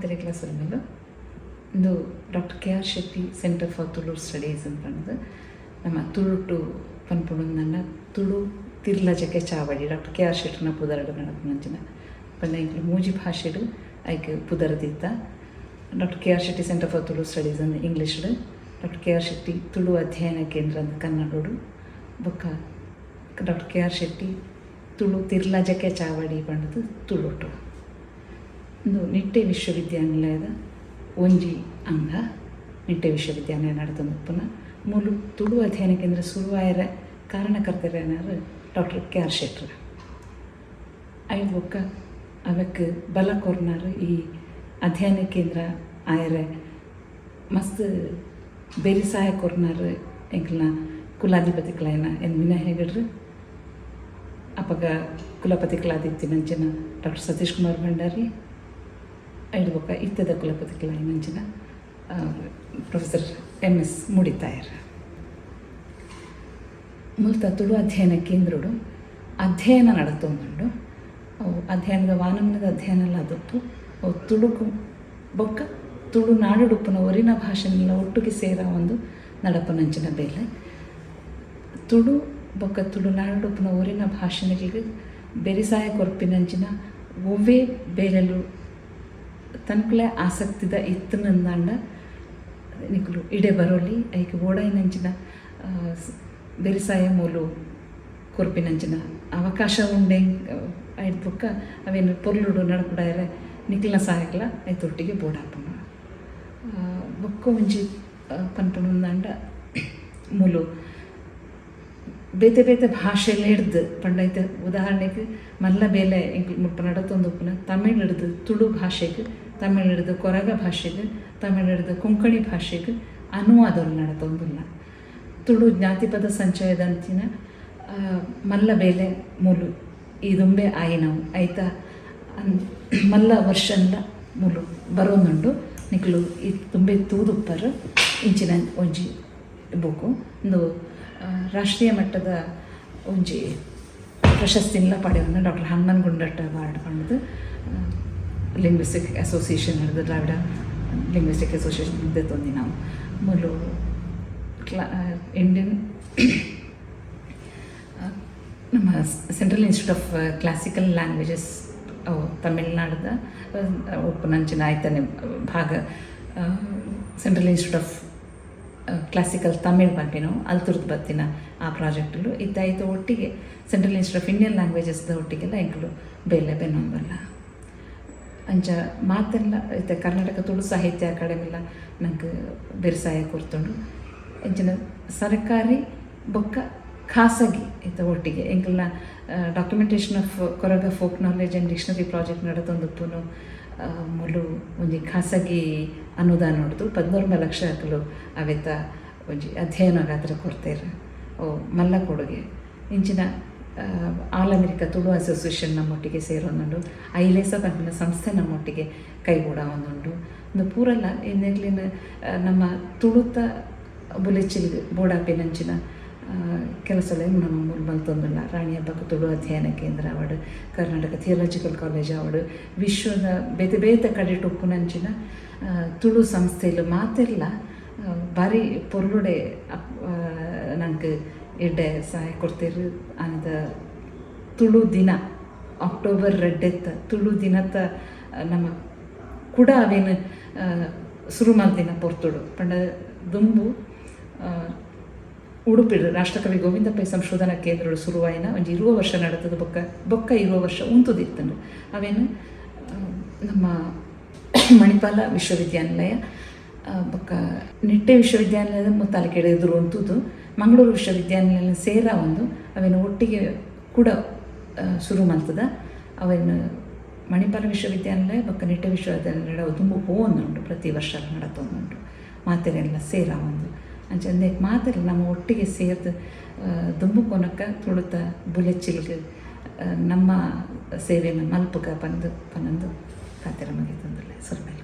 ಮಾತೆರೆಗ್ಲ ಸೊಲ್ಮೆಲು. ಇಂದು Doctor K R Shetty Centre for Tulu Studies ಅಂತ ಪಂಡ್ದ್ ನಮ್ಮ ತುಳುಟು ಪನ್ಪುಂಡು. ತುಳು ತಿರ್ಲಜಕ್ಕೆ ಚಾವಡಿ, ಡಾಕ್ಟರ್ ಕೆ ಆರ್ ಶೆಟ್ಟಿನ ಪುದರ್ಡ್ ನಡಪುನಂಚಿನ. ಪಂಡ ಎಂಕ್ಲು ಮೂಜಿ ಭಾಷೆಡ್ ಐಕ್ ಪುದರ್ ದಿತ್ತ. Doctor K R Shetty Centre for Tulu Studies ಅಂದ್ ಇಂಗ್ಲೀಷ್ಡ್, ಡಾಕ್ಟರ್ ಕೆ ಆರ್ ಶೆಟ್ಟಿ ತುಳು ಅಧ್ಯಯನ ಕೇಂದ್ರ ಅಂದ್ ಕನ್ನಡೊಡು, ಬೊಕ್ಕ ಡಾಕ್ಟರ್ ಕೆ ಆರ್ ಶೆಟ್ಟಿ ತುಳು ತಿರ್ಲಜಕ್ಕೆ ಚಾವಡಿ ಪಂಡ್ದ್ ತುಳುಟು. ಇಂದು ನಿಟ್ಟೆ ವಿಶ್ವವಿದ್ಯಾನಿಲಯದ ಒಂಜಿ ಅಂಗ. ನಿಟ್ಟೆ ವಿಶ್ವವಿದ್ಯಾನಿಲಯ ನಡತೊಂದುಪ್ಪುನ ಮೂಲು ತುಳು ಅಧ್ಯಯನ ಕೇಂದ್ರ ಸುರುವಾಯರ ಕಾರಣಕರ್ತರೇನಾರು ಡಾಕ್ಟರ್ ಕೆ ಆರ್ ಶೆಟ್ಟರ್. ಐದು ಬೊಕ್ಕ ಅವಕ್ಕೆ ಬಲ ಕೊರ್ನಾರು, ಈ ಅಧ್ಯಯನ ಕೇಂದ್ರ ಆಯರೆ ಮಸ್ತ್ ಬೆರಿಸಾಯ ಕೊರ್ನಾರು ಎಂಕ್ಲನ ಕುಲಾಧಿಪತಿಗಳಾಯನ ಎನ್ ವಿನಯ್ ಹೆಗಡ್ರು, ಅಪಗ ಕುಲಪತಿಗಳಾದಿತ್ತಿನಂಚಿನ ಡಾಕ್ಟರ್ ಸತೀಶ್ ಕುಮಾರ್ ಭಂಡಾರಿ, ಐದು ಬೊಕ್ಕ ಇತ್ತದ ಕುಲಪತಿಗಳಾಯಿನಂಚಿನ ಪ್ರೊಫೆಸರ್ ಎಂ ಎಸ್ ಮುಡಿತಾಯರ್. ಮುಲ್ತ ತುಳು ಅಧ್ಯಯನ ಕೇಂದ್ರಡು ಅಧ್ಯಯನ ನಡತೊಂದುಂಡು. ಅವು ಅಧ್ಯಯನದ ವಾನಮನದ ಅಧ್ಯಯನ ಎಲ್ಲ ಅದಪ್ಪು. ಅವು ತುಳುಕು ಬೊಕ್ಕ ತುಳು ನಾಡುಡುಪ್ಪುನ ಒರಿನ ಭಾಷೆನೆಲ್ಲ ಒಟ್ಟುಗೆ ಸೇರ ಒಂದು ನಡಪುನಂಚಿನ ಬೇಲೆ. ತುಳು ಬೊಕ್ಕ ತುಳು ನಾಡುಡುಪ್ಪುನ ಒರಿನ ಭಾಷೆಗಳಿಗೆ ಬೆರಿಸಾಯ ಕೊರ್ಪಿನಂಚಿನ ಒವ್ವೇ ಬೇಲೆಲು ತನ್ಕುಲೆ ಆಸಕ್ತಿದ ಇತ್ತುನಂದಾಂಡ ನಿಕುಲು ಇಡೆ ಬರೋಲಿ. ಐಕ್ ಬೋಡಾಯಿನಂಚಿನ ಬೆರಿಸಾಯ ಮೂಲು ಕೊರ್ಪಿನಂಚಿನ ಅವಕಾಶ ಉಂಡೆ. ಐಡ್ ಬೊಕ್ಕ ಅವೇನು ಪೊರ್ಲುಡು ನಡಪುಡಾಯರೆ ನಿಕ್ಲ್ನ ಸಹಾಯಕ್ಲ ಐತೊಟ್ಟಿಗೆ ಬೋಡಾಪುಂಡು. ಬೊಕ್ಕ ಒಂಜಿ ಪನ್ಪುನಂದಾಂಡ, ಮೂಲು ಬೇತೆ ಬೇತೆ ಭಾಷೆಲೆಡ್ದ್ ಪಂಡ ಇತ್ತೆ ಉದಾಹರಣೆಗೆ ಮಲ್ಲ ಬೇಲೆ ಎಂಕ್ಲು ಮುಲ್ಪ ನಡತೊಂದುಪ್ಪುನ ತಮಿಳ್ ಹಿಡ್ದು ತುಳು ಭಾಷೆಗ್, ತಮಿಳ್ ಹಿಡ್ದು ಕೊರಗ ಭಾಷೆಗ್, ತಮಿಳ್ ಹಿಡ್ದು ಕೊಂಕಣಿ ಭಾಷೆಗ್ ಅನುವಾದೊಲು ನಡತೊಂದುಲ್ಲ. ತುಳು ಜ್ಞಾತಿಪದ ಸಂಚಯದಂಚಿನ ಮಲ್ಲ ಬೇಲೆ ಮೂಲು ಈ ದುಂಬೆ ಆಯಿನವು. ಐತ ಮಲ್ಲ ವರ್ಷನ್ಲ ಮೂಲು ಬರೋಂದುಂಡು. ನಿಕುಲು ಈ ದುಂಬೆ ತೂದುಪ್ಪರ್. ಇಂಚಿನ ಒಂಜಿ ಬೂಕು ಇಂದು ರಾಷ್ಟ್ರೀಯ ಮಟ್ಟದ ಒಂಜಿ ಪ್ರಶಸ್ತಿನ್ಲ ಪಡೆಯೊಂದು, ಡಾಕ್ಟರ್ ಹನುಮನ್ ಗುಂಡಟ್ಟ ಅವಾರ್ಡ್ ಪಂಡ್ದು ಲಿಂಗ್ವಿಸ್ಟಿಕ್ ಅಸೋಸಿಯೇಷನ್ ಹಿಡ್ದು, ದ್ರಾವಿಡ ಲಿಂಗ್ವಿಸ್ಟಿಕ್ ಅಸೋಸಿಯೇಷನ್ ದೆತ್ತೊಂದಿನವು. ಮೂಲು ಇಂಡಿಯನ್ ನಮ್ಮ Central Institute of Classical Languages, ಅವು ತಮಿಳ್ನಾಡ್ದ ಉಪ್ಪುನಂಚಿನ ಐತನೆ ಭಾಗ, Central Institute of Classical Tamil ಪನ್ಪಿನವು ಅಲ್ತುರ್ದು ಬತ್ತಿನ ಆ ಪ್ರಾಜೆಕ್ಟುಲು ಇತ್ತ. ಐತ ಒಟ್ಟಿಗೆ ಸೆಂಟ್ರಲ್ ಇನ್ಸ್ಟಿಟ್ಯೂಟ್ ಆಫ್ ಇಂಡಿಯನ್ ಲ್ಯಾಂಗ್ವೇಜಸ್ದ ಒಟ್ಟಿಗೆಲ್ಲ ಎಂಕುಲು ಬೇಲೆ ಬೆನ್ನೊಂದುಲ್ಲ. ಅಂಚ ಮಾತೆಲ್ಲ ಇತ್ತೆ ಕರ್ನಾಟಕ ತುಳು ಸಾಹಿತ್ಯ ಅಕಾಡೆಮಿಲ ನಂಗೆ ಬೆರಿಸಾಯ ಕೊರ್ತುಂಡು. ಅಂಚಿನ ಸರ್ಕಾರಿ ಬೊಕ್ಕ ಖಾಸಗಿ ಇತ್ತ ಒಟ್ಟಿಗೆ ಎಂಕಲ್ನ Documentation of Koraga Folk Knowledge and Dictionary project ನಡತೊಂದುಪ್ಪುನು ಮೂಲು ಒಂಜಿ ಖಾಸಗಿ ಅನುದಾನ ಹೊಡ್ದು 19 ಲಕ್ಷ ಅಕುಲು ಅವೆತ ಒಂಜಿ ಅಧ್ಯಯನಗಾತ್ರ ಕೊಡ್ತೇರು. ಓ ಮಲ್ಲ ಕೊಡುಗೆ. ಇಂಚಿನ ಆಲ್ ಅಮೆರಿಕ ತುಳು ಅಸೋಸಿಯೇಷನ್ ನಮ್ಮೊಟ್ಟಿಗೆ ಸೇರೊಂದುಂಡು. ಐಲೇಸ ಪನ್ಪಿನ ಸಂಸ್ಥೆ ನಮ್ಮೊಟ್ಟಿಗೆ ಕೈಗೂಡವೊಂದುಂಡು. ಉಂದು ಪೂರಲ್ಲ ಎಂಕ್ಲೆನ ನಮ್ಮ ತುಳುತ ಬುಲೆಚಿಲ್ ಬೋಡಾಪಿನಂಚಿನ ಕೆಲಸಲೆನ್ ನಮ್ಮ ಮೂಲು ಮಲ್ತೊಂದುಲ್ಲ. ರಾಣಿ ಅಬ್ಬಕ್ಕ ತುಳು ಅಧ್ಯಯನ ಕೇಂದ್ರ ಆವಡ್, ಕರ್ನಾಟಕ ಥಿಯೋಲಾಜಿಕಲ್ ಕಾಲೇಜ್ ಆವಡ್, ವಿಶ್ವದ ಬೇತೆ ಬೇತೆ ಕಡೆಟ್ ಉಪ್ಪುನಂಚಿನ ತುಳು ಸಂಸ್ಥೆಲು ಮಾತೆಲ್ಲ ಬಾರಿ ಪೊರ್ಲುಡೆ ನಂಕ್ ಎಡ್ಡೆ ಸಹಾಯ ಕೊಡ್ತೇರು. ಆನದ ತುಳು ದಿನ, ಅಕ್ಟೋಬರ್ ರಡ್ಡೆತ್ತ ತುಳು ದಿನತ ನಮ್ಮ ಕುಡ ಅವೇನು ಸುರು ಮಲ್ತಿನ ಪೊರ್ತುಡು ಪಂಡ ದುಂಬು ಉಡುಪಿಡ್ ರಾಷ್ಟ್ರಕವಿ ಗೋವಿಂದ ಪೈ ಸಂಶೋಧನಾ ಕೇಂದ್ರಡು ಶುರುವಾಯಿನ ಒಂಜಿ 20 ವರ್ಷ ನಡತದ. ಬೊಕ್ಕ ಬೊಕ್ಕ 20 ವರ್ಷ ಉಂತುದಿತ್ತಂಡು. ಅವೇನು ನಮ್ಮ ಮಣಿಪಾಲ ವಿಶ್ವವಿದ್ಯಾನಿಲಯ ಬೊಕ್ಕ ನಿಟ್ಟೆ ವಿಶ್ವವಿದ್ಯಾನಿಲಯದ ಮುತ್ತಾಲಿಕೆಡ್ ಎದುರು ಉಂತುದು, ಮಂಗಳೂರು ವಿಶ್ವವಿದ್ಯಾನಿಲಯ ಸೇರ ಒಂದು ಅವೇನು ಒಟ್ಟಿಗೆ ಕೂಡ ಶುರು ಮಲ್ತದ. ಅವೇನು ಮಣಿಪಾಲ ವಿಶ್ವವಿದ್ಯಾನಿಲಯ ಬೊಕ್ಕ ನಿಟ್ಟೆ ವಿಶ್ವವಿದ್ಯಾನಿಲಯ ದುಂಬು ಪೋವೊಂದುಂಡು. ಪ್ರತಿ ವರ್ಷ ನಡತೊಂದುಂಡು. ಮಾತೆರೆಲ್ಲ ಸೇರ ಒಂದು ಅಂಚ ಅಂದೇಕ್ ಮಾತೆರ್ಲ ನಮ್ಮ ಒಟ್ಟಿಗೆ ಸೇರ್ದು ದುಂಬು ಕೊನಕ ತುಳುತ ಬುಲೆಚ್ಚಿಲ್ಗ್ ನಮ್ಮ ಸೇವೆಯನ್ನು ಮಲ್ಪುಗ ಪಂದ್ ಪನೊಂದು ಪಾತೆರ ಮುಗಿತೊಂದುಲ್ಲೆ. ಸೊಲ್ಮೆಲು.